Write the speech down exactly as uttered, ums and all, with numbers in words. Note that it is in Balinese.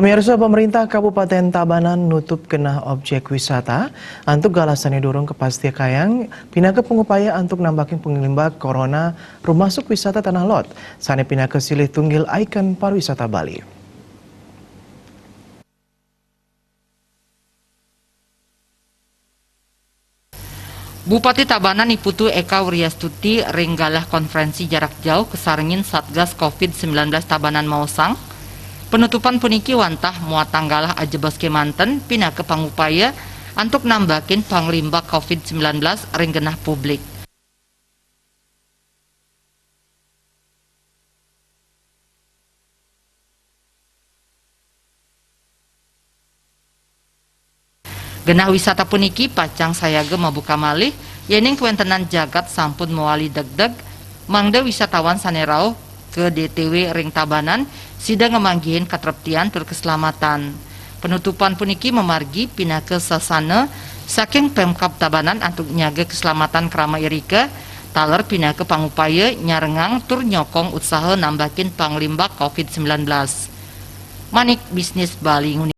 Pemirsa, pemerintah Kabupaten Tabanan nutup genah objek wisata antuk galah sane durung kapastia kayang pinaka pangupaya antuk nambakin panglimbak corona rumasuk wisata Tanah Lot sane pinaka silih tunggil ikon pariwisata Bali. Bupati Tabanan I Putu Eka Wriastuti ring galah konferensi jarak jauh kasarengin Satgas covid sembilan belas Tabanan maosang, penutupan puniki wantah muatang galah ajebos kemanten pinaka pangupaya antuk nambakin panglimbak covid sembilan belas ring genah publik. Genah wisata puniki pacang sayaga mabuka malih, yening kawentenan jagat sampun mawali degdeg, mangda wisatawan sane rauh ka D T W ring Tabanan sida ngamanggihin katreptian tur kaslamatan. Penutupan puniki mamargi pinaka sasana saking Pemkab Tabanan antuk nyaga kaslamatan krama irika, taler pinaka pangupaya nyarengang tur nyokong utsaha nambakin panglimbak covid sembilan belas. Manik Bisnis Bali nguni.